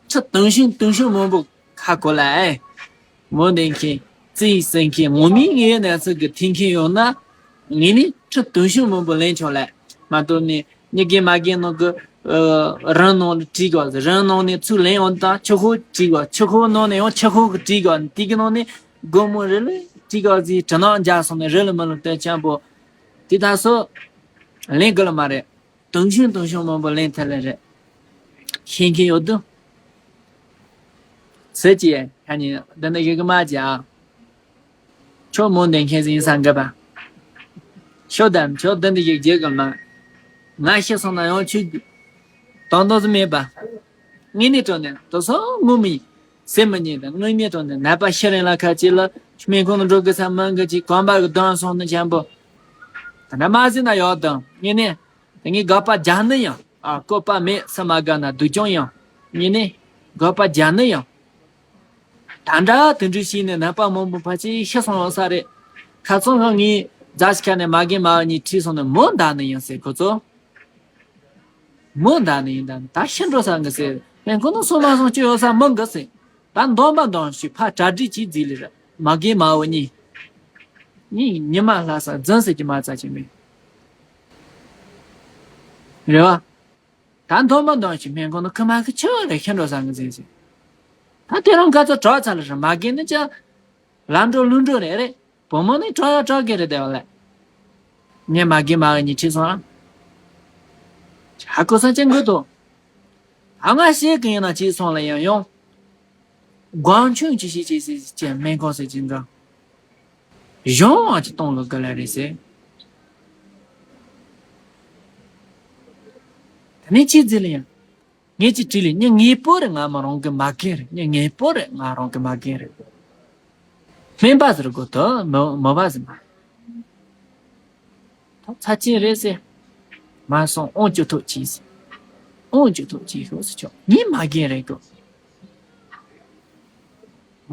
ཁྲི་དུང་ཤིང་དུང་ཤིང་མང་པོ་ཁ་གོ་ལ་ཨེ། མོ་འདེང་མཁན། རྩིས་ཟིན་མཁན། ངོ་མའི་ངའི་གནས་ཚུལ་གྱི་ཐིང་མཁན་ཡོང་ན། ངས་ནི་ཁྲི་དུང་ཤིང་མང་པོ་ལེན་ཆོག་ལས། མ་གཏོགས་ནི་མྱི་རྒན་མ་རྒན་ནང་གི་ཨ་རང་ནང་ལ་བྲིས་དགོས། རང་ནང་ནས་ཚུར་ལེན་ཡོང་དང་ཆུ་ཁོལ་བྲིས་དགོས། ཆུ་ཁོལ་ནང་ནས་ཡང་ཆུ་ཁོལ་གི་བྲིས་དགོས། དེ་གི་ནང་ནས་སྒོར་མོ་རེ་ལ་བྲིས་དགོས་ཟིག་གྲི་ནག་འཇག་སོང་ནས་རེ་ལ་མི་ལ་སྟོན་ཆེན་པོ། དེ་ད་སོ་ལེན་དགོས་ལ་མ་རེད། དུང་ཤིང་དུང་ཤིང་མང་པོ་ལེན་ཐལ་ལེ་རེད། ཤེས་མཁན་ཡོད་དོ། ཟེར་གྱིས་ཁ་ཉིན་འདི་འདི་ཞིག་གི་མ་བྱ། ཁྱོད་མོ་འདེང་མཁན་ཟིན་ས་འགབ་པ། ཤོད་དམ་ཁྱོད་འདི་འདི་ཞིག་བརྗེད་གི་མ། ང་ཤི་སོང་ན་ཡང་ཆུ། དོན་དག་ཟིག་མེད་པ། ངས་ནི་དྲོ་ནས་དོ་སོ་ངུ་མི། ཟེར་མི་ཉན་དང་། དངོས་གནས་དྲང་གནས་ནད་པ་ཤི་རན་ལ་ཁ་ཅིག་ལ་སྨན་ཁང་དུ་འགྲོ་དགོས་ས་མང་གི་ཅིག་གོམ་པ་གི་གདོང་སོང་ནི་ཆེན་པོ། ད་ནི་མ་ཟིན་ན་ཡོད་དང་། ངས་ནི་ངས་དགག་པ་རྒྱག་ནི་ཡང་། ཨ། བཀོད་པ་མེད་སུ་མ་དགག་ན་སྡུག་ཀྱང་ཡང་། ངས་ནི་དགག་པ་རྒྱག་ནི་ཡང་། ད་འདྲ་དེ་འདྲ་བྱས་ནས་ནད་པ་མང་པོ་ཕལ་ཆེར་ཤི་སོང་ཡོད་ས་རེད། ཁ་སང་ཧ་ངས་རྫ་ཆུ་ཁ་ནས་མ་རྒན་མ་བུ་གཉིས་ཁྲིད་སོང་ནས་མོ་འདག་ནི་ཡིན་ཟེར་ཁོ་ཚོ། མོ་འདག་ནི་ཡིན་ད་ནི་ད་ཤི་འགྲོ་ས་གི་ཟེར། སྨན་ཁང་ནང་སོང་མ་སོང་ཅི་ཡོད་ས་མི་གི་ཟེར། ད་འདོན་པ་འདོན་ཞིག་ཕར་གྲ་སྒྲིག་བྱས་རྫིས་ལས་ར་མ་རྒན་མ་བུ་གཉིས། གཉིས་ཉི་མ་ལྷ་ས་རྫུན་ཟེར་གྱི་མ་རྩ་ཆེ་མེད། རེད་བ། ད་འདོན་པ་འདོན་ཞིག་སྨན་ཁང་ནང་ཁུ་མ་ཁུ་ཆེ་བ་རེད་ཤི་འགྲོ་ས་གི་ཟེར་ཟེར། ད་དེ་རང་ག་ཚོད་གྲོགས་ཚ་ལ་ར་མ་རྒན་ནི་ཅང་། ལམ་འགྲོ་ལུག་འགྲོ་རེད་རེད། བུ་མོ་ནི་གྲོགས་ཡ་གྲོགས་གི་རེད་དེ་བ་ལས། ངས་མ་རྒན་མ་བུ་གཉིས་ཁྲིད་སོང་ཨ། ཧ་གོ་ས་ཅན་དགོས་དོ། ད་ང་ཤེས་གི་ཡིན་ན་ཅིག་སོང་ལ་ཡང་ཡོང་། སྒོམ་ཆུང་ཅིག་ཤེས་ཅིག་ཟེར་ཅན་སྨན་ཁང་ཟེར་ཅིག་འགྲོ། གཞུང་བ་ཅིག་གཏོང་ལོ་ག་ལ་རེད་ཟེར། ད་ནི་ཅིག་ཟེར་ལ་ཡང་། ངས་ཅི་དྲིས་ལས་ཉི་ངེས་པོ་རེད་ང་མ་རང་གི་མ་རྒན་རེད། ཉི་ངེས་པོ་རེད་ང་རང་གི་མ་རྒན་རེད། སྨན་པ་ཟེར་དགོས་དོ་མི་མི་བ་ཟེར་མ། ད་ཚ་ཆེན་རེད་ཟེར། མ་སོང་ཨོང་ཅོ་ཐོག་ཅིག་ཟེར། ཨོང་ཅོ་ཐོག་ཅིག་ཤོག་ཟེར་ཆོག་ཉི་མ་རྒན་རེད་གོ།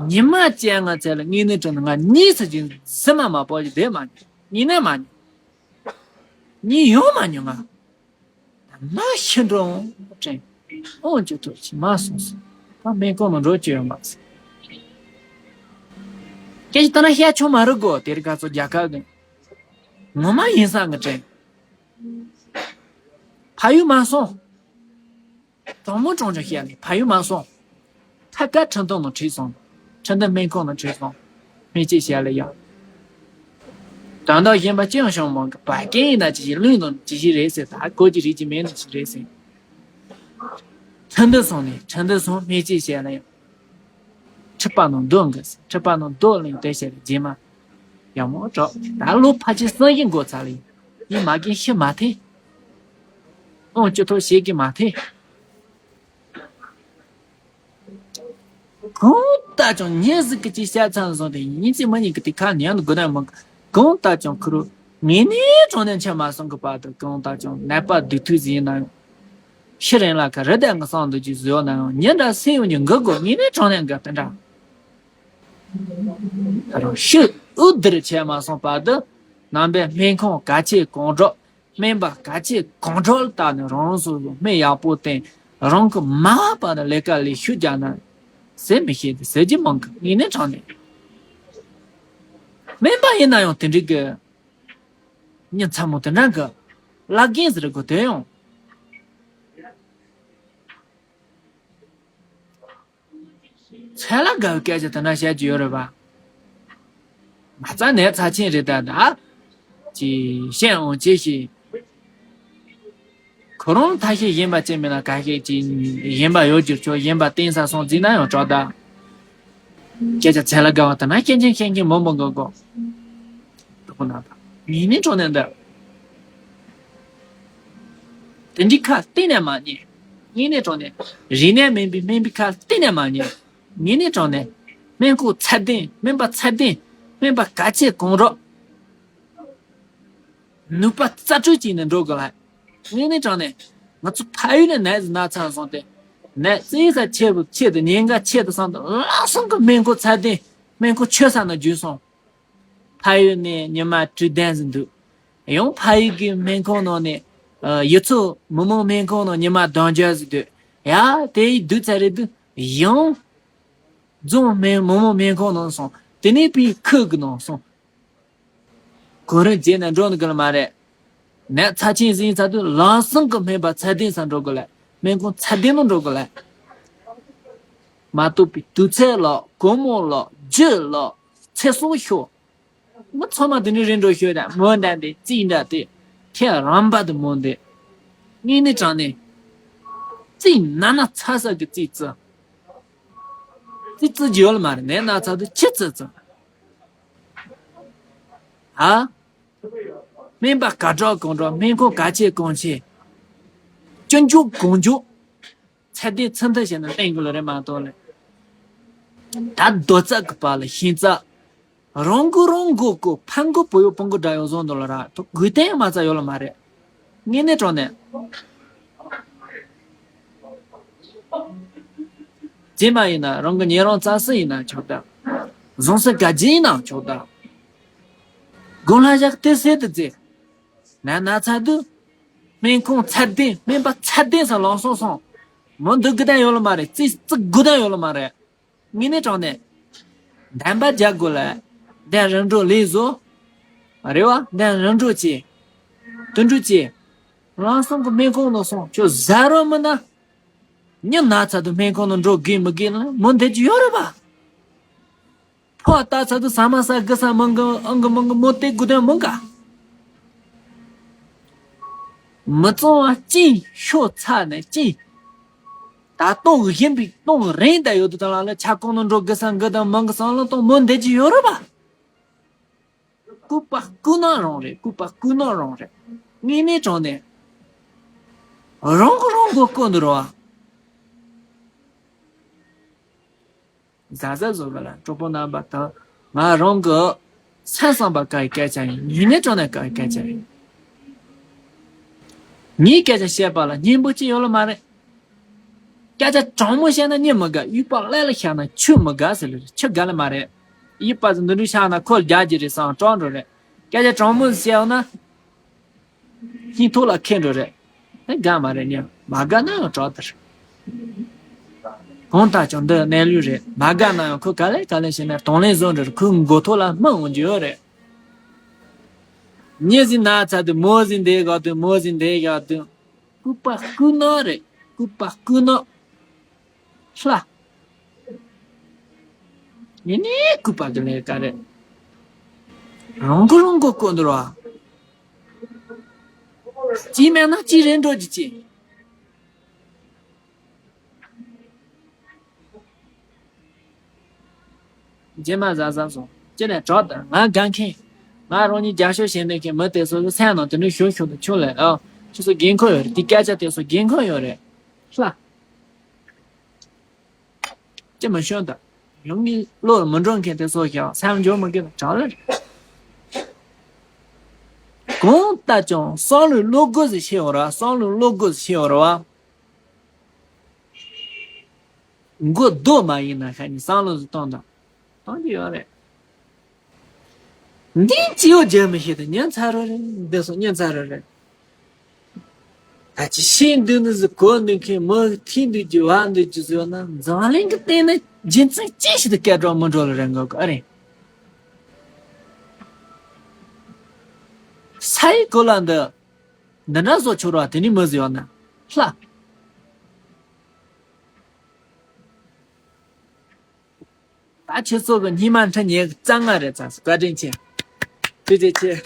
ཉི་མ་ཅན་ང་ཚེ་ལ་ངས་ནི་དྲན་ང་གཉིས་ཟེར་གྱིན་ཟི་མ་མ་པོ་ཞིག་བསྡད་མ་ཉི་ནས་མ་ཉི་ཡོང་མ་ཉི་ང་། ད་ན་ཤི་འགྲོ་འོང་དྲན། ཨོ་ཅོ་ཐུག་ཅི་མ་སོང་ཟེར། ད་སྨན་ཁང་ནང་འགྲོ་ཅི་ཡོད་མ་ཟེར། སྐད་ཆ་ད་ན་བཤད་ཆོག་མ་རུ་གོ་དེར་ག་ཚོ་རྒྱ་གར་གི་ངོ་མ་ཡིན་ས་གི་དྲན། ཕ་ཡུལ་མ་སོང་། གྲོང་མོ་གྲོང་ཆོག་བཤད་ནས་ཕ་ཡུལ་མ་སོང་། ཐད་ཀར་ཁྲིན་ཏུའུ་ནང་ཁྲིད་སོང་། ཁྲིན་ཏུའུ་སྨན་ཁང་ནང་ཁྲིད་སོང་། སྨན་དཔྱད་བྱས་ལ་ཡང་། དོན་དག་གཞན་པ་ཅི་ཡང་བྱུང་མ་གི་བ་རྒན་ཡིན་ན་ཅི་ཞིག་བླུན་དང་ཅི་ཞིག་རེད་ཟེར་ད་གོ་ཅི་རེད་ཅི་མེད་ནི་ཅི་རེད་ཟེར། ཁྲིན་ཏུའུ་སོང་ནས་ཁྲིན་ཏུའུ་སོང་སྨན་དཔྱད་བྱས་ལ་ཡང་། ཁྲི་པ་ནང་སྡོད་འགི་ཟེར་ཁྲི་པ་ནང་སྡོད་ལིང་དེ་བྱས་ལ་རྗེས་མ། ཡག་མོ་གྲོགས་ད་ལོ་ཕལ་ཆེར་སང་ཡིན་འགོ་ཚར་ལ་ཡིན། ཡིན་མ་རྒན་ཤི་མ་ཐེ། ཨོང་ཅི་ཐོག་བྱེད་ཀྱི་མ་ཐེ། གང་ལྟར་ཀྱང་ཉིན་ཟིག་གི་ཅིག་བཤད་ཚང་སོང་དེ་ཉིན་གཅིག་མ་ཉིན་གི་དེ་ཁ་ཉན་དགོས་ན་མང་གང་ལྟར་ཀྱང་ཁུ་རུ་ངེས་ནས་དྲང་ནས་འཆི་མ་སོང་གི་བར་དུ་གང་ལྟར་ཀྱང་ནད་པ་སྡུག་ཐུག་ཟིན་ན་ཡང་ཤི་རན་ལ་ཁ་རི་དྭགས་ངི་སང་འདུག་ཅིག་བཟོས་ན་ཡང་ཉིན་འདྲ་སེ་ཡོང་ཉིན་འགི་དགོས་ངེས་ནས་དྲང་ནས་འགི་དེ་འདྲ་ད་རུང་ཤི་འུ་དིར་འཆི་མ་སོང་བར་དུ་ནང་པའི་སྨན་ཁང་ག་ཆེ་གང་འགྲོ། སྨན་པ་ག་ཆེ་གང་འགྲོ་ལ་བལྟ་ནས་རང་སོ་སོ་སྨན་ཡག་པོ་བསྟེན། རང་གི་མ་བ་པ་ན་ལས་ཀ་ལས་ཤུགས་རྒྱག་ན་ཟེར་མི་ཤེས་ཏེ་ཟེར་གྱི་མང་གི་ངེས་ནས་དྲང་ནས། སྨན་པ་ཡིན་ན་ཡང་དེ་འདྲའི་གི་མྱི་ཚ་མོ་དེ་འདྲ་གི་བླ་རྒན་ཟེར་དགོས་དེ་ཡང་། ཚད་ལ་དགའ་བའི་སྐད་ཆ་དེ་འདྲ་བཤད་ཀྱི་ཡོད་རེད་པ། མ་རྩ་ནས་ཚ་ཆེན་རེད་ད་ད། ཅི་བཤད་འོང་ཅི་ཞིག་ཁོ་རང་ཐ་ཤལ་གཞན་པ་ཅི་མིན་ན་ག་ཤེད་ཅི་གཞན་པ་ཡོད་ཀྱི་ཆོག་གཞན་པ་བསྟན་ས་སོང་རྩིས་ན་ཡང་གྲོགས་ད། སྐད་ཆ་ཚད་ལ་དགའ་བ་དེ་འདྲ་སྐྱེན་ཅན་མཁན་གྱི་མོ་མོ་འགོ་འགོ། དུ་ཁོ་ན་ད། ངེས་ནས་དྲང་ནས་འདི། དེ་འདྲའི་ཁ་གཏན་ནས་མ་ཉན། ངེས་ནས་དྲང་ནས། རིག་གནས་མེད་པའི་སྨན་པའི་ཁ་གཏན་ནས་མ་ཉན། ངེས་ནས་དྲང་ནས། སྨན་ཁུག་ཚད་ལྡན་སྨན་པ་ཚད་ལྡན་སྨན་པ་གལ་ཆེ་གང་རོགས། ནུས་པ་རྩལ་སྤྲུགས་བྱས་ནས་འགྲོ་དགོས་ལ། ངེས་ནས་དྲང་ནས། ང་ཚོ་ཕ་ཡུལ་ནས་ནད་ཟིག་ན་ཚར་སོང་སྟེ། ནད་བཙན་ས་ཆེ་བུ་ཆེ་དུ་ཉེན་ཁ་ཆེ་དུ་སོང་སྟེ་ལག་སོང་གི་སྨན་ཁུག་ཚད་ལྡན་སྨན་ཁུག་ཆོད་ས་ན་འཇུས་སོང་། ཕ་ཡུལ་ནས་ཉི་མ་དྲུག་བདུན་ཟིན་འདུག་ཡང་ཕ་ཡུལ་གྱི་སྨན་ཁང་ནང་ནས་ཡུལ་ཚོ་མི་མང་སྨན་ཁང་ནང་ཉི་མ་གདོང་འཇོག་ཟིན་འདུག་ཡ་དེ་ཡི་དུས་ཚ་རེད་འདུག་ཡང་རྫོང་སྨན་མི་མང་སྨན་ཁང་ནང་སོང་དེ་ནས་པའི་ཁུལ་གྱི་ནང་སོང་གོ་རིམ་བརྗེས་ནས་འགྲོ་ནི་གི་ལ་མ་རེད། ནད་ཚབས་ཆེན་ཟིན་ཚར་དུས་ལམ་སང་གི་སྨན་པ་ཚད་ལྡན་སར་འགྲོ་དགོས་ལ་སྨན་ཁང་ཚད་ལྡན་ནང་འགྲོ་དགོས་ལ་མ་གཏོགས་པའི་དུས་ཚོད་ལ་སྒོར་མོ་ལ་རྒྱུ་ལ་ཚེ་སྲོག་ཤོར། མི་ཚང་མ་དེ་འདྲའི་རེ་འགྲོ་ཤོད་དང་མོ་འདྲ་འདི་རྩིས་འདྲ་དེ་ཁྱེད་རང་པ་དུ་མོ་འདི་ངས་ནི་དྲང་ནས་རྩིས་ན་ན་ཚ་ས་གི་རྩིས་རྩི་རྩིས་རྩི་རྒྱུ་ཡོད་ལ་མ་རེད་ནས་ན་ཚ་དུ་ཁྱི་རྩི་རྩི་ཧ། སྨན་པ་ག་གྲོགས་གང་གྲོགས་སྨན་ཁང་ག་ཆེ་གང་ཆེ་སྐྱོན་འཇུག་གང་འཇུག་ཚད་ལྡན་ཚུལ་མཐུན་བྱས་ན་གླེང་དགོས་ལ་རེད་མ་གཏོགས་ལས། ད་རྡོ་རྩ་གི་པ་ལ་ཤིང་རྩ། རང་མགོ་རང་མགོ་བཀོད། ཕ་མགོ་བུ་ཡོད་བུ་མགོ་དགྲ་ཡོད་བཟོ་འདུག་ལ་ར། དོ་དགོས་དོན་མ་རྩ་ཡོད་ལ་མ་རེད། དངོས་གནས་དྲང་གནས། རྗེས་མ་ཡིན་ན་རང་གི་ཉེ་རང་རྩ་སུ་ཡིན་ན་ཆོག་ད། བཟང་སུ་ག་རྗེས་ཡིན་ན་ཆོག་ད། དགུང་ལྷ་བཞག་དེ་སེ་དུ་རྩེ། ན་ན་ཚ་དུ། སྨན་ཁང་ཚད་ལྡན། སྨན་པ་ཚད་ལྡན་ས་ལོངས་སོང་སོང་། མོ་འདུག་དགོས་དོན་ཡོད་ལ་མ་རེད། རྩིས་རྩི་དགོས་དོན་ཡོད་ལ་མ་རེད། དངོས་གནས་དྲང་གནས། འདམ་པ་རྒྱག་དགོས་ལ། འདན་རིམ་གྲོ་ལས་བཟོ། རེ་བ་འདན་རིམ་གྲོ་བྱེད། དུད་འགྲོ་བྱེད། རང་སོང་གི་སྨན་ཁང་ནང་སོང་ཁྱོད་ཟ་རོ་མིན་ན། མྱི་ན་ཚ་དུ་སྨན་ཁང་ནང་འགྲོ་དགོས་མི་དགོས་ལ་མོ་འདེད་ཀྱི་ཡོད་རེད་པ། ཕོ་ལྟ་ཚ་དུ་ཟ་མ་ཟ་དགོས་ས་མང་གི་ཨང་གི་མང་གི་མོ་དེ་དགོས་དོན་མང་ག། མི་གཙང་བ་ཅིང་ཤོ་ཚ་ནས་ཅིང་། ད་སྟོང་གི་བཞིན་པའི་སྟོང་རིང་ད་ཡོད་དུ་དང་ལ་ལ་ཆ་ཀོང་ནང་འགྲོ་དགོས་ས་འགི་དང་མང་གི་སང་ལ་སྟོང་མོ་འདེད་ཀྱི་ཡོད་རེད་པ། ལྐུགས་པ་ལྐུགས་ནག་རང་རེད། ལྐུགས་པ་ལྐུགས་ནག་རང་རེད། དངོས་གནས་དྲང་གནས། རང་གི་རང་མགོ་སྐོར་འདུག་རོ། ཟ་ཟ་བཟོ་གི་ལ་གྲོགས་པོ་རྣམ་པ་དང་། ང་རང་གི་སེམས་བསམ་པ་ག་ཡི་སྐད་ཆ་ཡིན། དངོས་གནས་དྲང་གནས་ག་ཡི་སྐད་ཆ་ཡིན། ངའི་སྐད་ཆ་བཤད་པ་ལ་སྙན་པོ་ཅི་ཡོད་ལ་མ་རེད། སྐད་ཆ་དྲང་མོ་བཤད་ན་སྙིང་མི་དགའ། ཡུལ་པ་ཀླད་ལ་བཤད་ན་ཆུ་མི་དགའ་ཟེར་ལ་རེད། ཆུ་དགའ་ལ་མ་རེད། ཡུལ་པ་ཚོ་འདི་འདྲ་བཤད་ན་ཁོ་རྒྱག་གི་རེད་བསམ་སྐྲག་འགྲོ་རེད། སྐད་ཆ་དྲང་མོ་བཤད་ན་སྙིང་ཐོག་ལ་ཁེལ་འགྲོ་རེད། ཨེ་དགའ་མ་རེད། ཉན་མ་དགའ་ན་ཡང་སྐྲག་དེ་རེད། གང་ལྟར་ཀྱང་འདི་གནས་ལུགས་རེད། མ་དགའ་ན་ཡང་ཁོ་ག་ལེ་ག་ལེ་བྱས་ན་དང་ལེན་བཟོ་འདྲ་རེད། ཁོའི་མགོ་ཐོག་ལ་སྨན་འོང་རྒྱུ་ཡོད་རེད། མྱི་ཟིག་ན་ཚ་དུས་མོ་ཟིག་འདི་དགའ་དུས་མོ་ཟིག་འདི་དགའ་དུས། ལྐུགས་པ་ལྐུགས་ནག་རེད། ལྐུགས་པ་ལྐུགས་ནག་ལྷ། ངས་ནི་ལྐུགས་པ་གི་ལས་ཀ་རེད། རང་མགོ་རང་མགོ་སྐོར་འདུག་ར། གཅིག་མེད་ན་གཅིག་རེད་འགྲོ་རྒྱུ་ཅི། རྗེས་མ་ཟ་ཟ་སོང་། ཅི་ནས་གྲོགས་དང་ང་དགའ་མཁན། ང་རང་ཉིད་རྒྱབ་སྐྱོར་བྱེད་འདོད་མཁན་མི་དེ་ཚོ་གི་སེམས་ནང་དེ་འདྲ་ཞུ་ཞུ་དུ་ཆུག་ལེ། ཨ། ཁྱོད་ཚོ་འགན་ཁུར་ཡོད་རེད། དེ་སྐད་ཆ་དེ་ཚོ་འགན་ཁུར་ཡོད་རེད། ལྷ། ཅི་མ་ཤོད་ད། ཡང་ངའི་བློར་མི་འགྲོ་མཁན་དེ་ཚོ་ཞིག་སེམས་འཇོག་མི་དགོས་ན་དྲག་ལེ། གང་ལྟར་ཀྱང་བསམ་བློའི་བློ་སྒོ་ཟིག་ཕྱེ་ཡོད་ར། བསམ་བློའི་བློ་སྒོ་ཟིག་ཕྱེ་ཡོད་ར་བ། མགོ་རྡོ་མ་ཡིན་ན་ཤ་ཉེ་བསམ་བློ་ཟིག་གཏོང་དང་། གཏོང་གི་ཡོད་རེད། འདི་སྤྱི་ཡོ་རྒྱ་མི་ཤེས་དང་ཉན་ཚར་རོ་རེད། འདི་སོ་ཉན་ཚར་རོ་རེད། ད་ཅི་ཤེས་འདུག་ནི་ཟིག་གོ་འདུག་མཁན་མི་ཐིག་འདུག་རྒྱུ་བ་འདུག་རྒྱུ་ཟིག་ཡོད་ན་འཛམ་གླིང་གི་སྟེང་ན་རྒྱུ་མཚན་ཅི་ཞིག་ཏུ་སྐད་གྲགས་མི་འགྲོ་ལ་རེ་འགོ་གི་ཨ་རེད། ས་ཡི་གོ་ལ་འདི་འདི་འདྲ་བཟོ་ཆོག་ར། དེ་ནི་མི་ཟིག་ཡོད་ན་ལྷ། ད་ཁྱེད་ཚོ་གི་སྙིང་མ་འཁྲུལ་ཉེ་གི་རྩ་ང་རེད་ཚ་བཀའ་དྲིན་ཆེ། ཐུགས་རྗེ་ཆེ།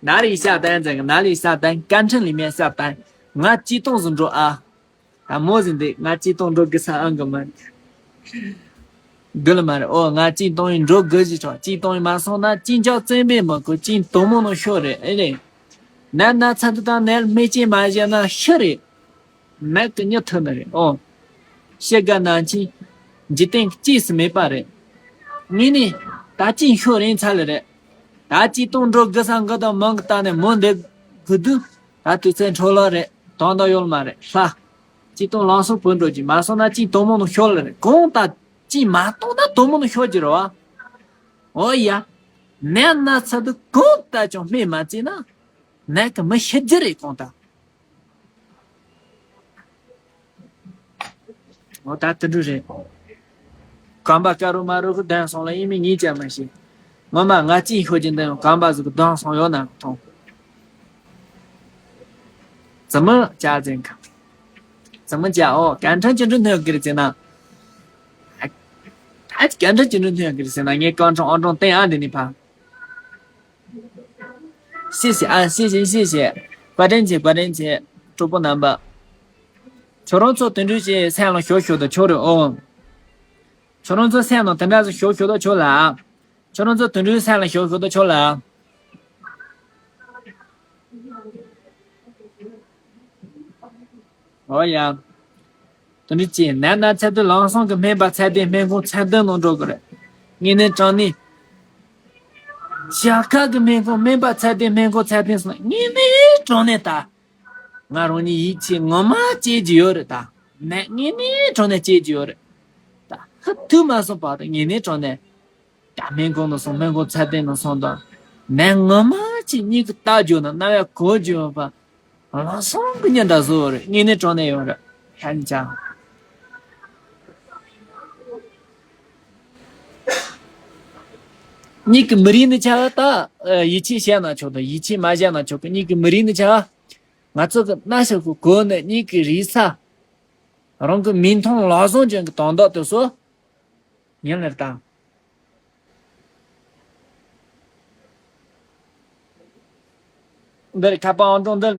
哪里下单这个哪里下单干城里面下单。ང་སྤྱི་གཏོང་ཟིན་འགྲོ་ཨ། ད་མོ་ཟིན་འདི་ང་སྤྱི་གཏོང་འགྲོ་གི་ས་ཨང་གི་མ། དགུ་ལ་མ་རེད། ཨོ་ང་གཅིན་གཏོང་ཡིན་འགྲོ་དགོས་ཞིག་ཆོག་གཅིན་གཏོང་ཡིན་མ་སོང་ན་གཅིན་ལྕགས་བཙན་པས་མི་དགོས། གཅིན་དོག་མོ་ནང་ཤོར་རེད་ཨེ་རེད། ནད་ན་ཚ་འདི་དང་ནད་སྨན་ཅན་མ་བཞག་ན་ཤི་རེད། ནད་ཀྱི་མྱི་ཐུབ་ནི་རེད་ཨོ། ཤི་དགའ་ན་ཆིན་འཇིག་རྟེན་གཅིག་སུ་མེད་པ་རེད། ངས་ནི་ད་གཅིན་ཤོར་རིན་ཚ་ལ་རེད། ད་གཅིན་གཏོང་འགྲོ་དགོས་ས་འགི་དང་མང་གི་ལྟ་ནས་མོ་འདི་དགོས་དུས་ད་དུས་ཚོད་འཕྲོ་བརླག་རེད། དོན་དག་ཡོད་མ་རེད་ལྷ། གཅིན་གཏོང་ལམ་སང་བུད་འགྲོ་རྒྱུ་མ་སོང་ན་གཅིན་དོག་མོ་ནང་ཤོར་ལ་རེད། གང་ལྟར་གཅིན་མ་གཏོང་ན་དོག་མོ་ནང་ཤོར་རྒྱུ་རེད་བ། འོ་ཡ། ནད་ན་ཚ་འདི་གང་ལྟར་ཀྱང་སྨན་མ་བཙལ་ན། ནད་ཀྱིས་མི་ཤི་རྒྱུ་རེད་གང་ལྟར། འོ་ད་དེ་འདྲ་རེད། གོམ་པ་དཀར་རོ་དམར་རོ་གི་གདོན་སོང་ལ་ཡིན་མིན་ངས་ཀྱང་མི་ཤེས། ངོ་མ་ང་གཅིན་ཤོར་གྱི་འདི་ཡང་གོམ་པ་ཟིག་གི་གདོན་སོང་ཡོད་ན་མཐོང་། 怎么加这个？怎么加哦？改成几只牛给了钱呢？哎，哎，改成几只牛给了钱呢？你刚从二中等啊，你怕？谢谢啊，谢谢谢谢，挂电器挂电器，主播难吧？ ཁྱོད་རང་ཚོ་དེ་འདྲ་ཞིག་སེམས་ལ་ཞོག་ཞོག་ཏུ་ཆོག་རེད་ཨོ། ཁྱོད་རང་ཚོ་སེམས་ལ་དེ་འདྲ་ཞིག་ཞོག་ཞོག་ཏུ་ཆོག་ལ། ཁྱོད་རང་ཚོ་དེ་འདྲའི་སེམས་ལ་ཞོག་ཞོག་ཏུ་ཆོག་ལ། ཨོ་ཡ། དེ་འདྲ་བྱས་ནས་ན་ཚད་ལྡན་ལམ་སང་གི་སྨན་པ་ཚད་ལྡན། སྨན་ཁང་ཚད་ལྡན་ནང་འགྲོ་དགོས་རེད། དངོས་གནས་དྲང་གནས། ཞྭ་ཁ་གི་སྨན་ཁང་སྨན་པ་ཚད་ལྡན། སྨན་ཁང་ཚད་ལྡན་སོང་ན་དངོས་གནས་དྲང་གནས་ད། ང་རང་ཉིད་ཡིད་ཆེས་ངོ་མ་སྐྱེ་རྒྱུ་ཡོད་རེད་ད། ནད་དངོས་གནས་དྲང་གནས་སྐྱེ་རྒྱུ་ཡོད་རེད་ད། ཧ་ཐུག་མ་སོང་བར་དུ་དངོས་གནས་དྲང་གནས། ད་སྨན་ཁང་ནང་སོང་། སྨན་ཁང་ཚད་ལྡན་ནང་སོང་དང་། ནད་ངོ་མ་ཅིག་མྱིག་གིས་བལྟ་རྒྱུ་ན་རྣ་བས་གོ་རྒྱུ་ཡོད་པ། ལམ་སང་གི་ཉིན་འདྲ་བཟོ་བ་རེད། དངོས་གནས་དྲང་གནས་ཡོད་རེད། ཧན་ཅང་། མྱིག་གིས་མི་རིག་ནི་ཆ་ད་ཡིད་ཆེས་བྱས་ན་ཆོག་དང་། ཡིད་ཆེས་མ་བྱས་ན་ཆོག་གི། མྱིག་གིས་མི་རིག་ནི་ཆ། ང་ཚོ་གི་སྣ་ཞབས་ཀྱི་གོ་ནས་མྱིག་གིས་རིག་ས། རང་གི་མིག་མཐོང་ལག་བཟང་ཅན་གྱི་དོན་དག་དེ་ཚོ་ཉིན་ལ་བཏང་། འདིར་ཁ་པར་ཨང་གྲངས་འདི།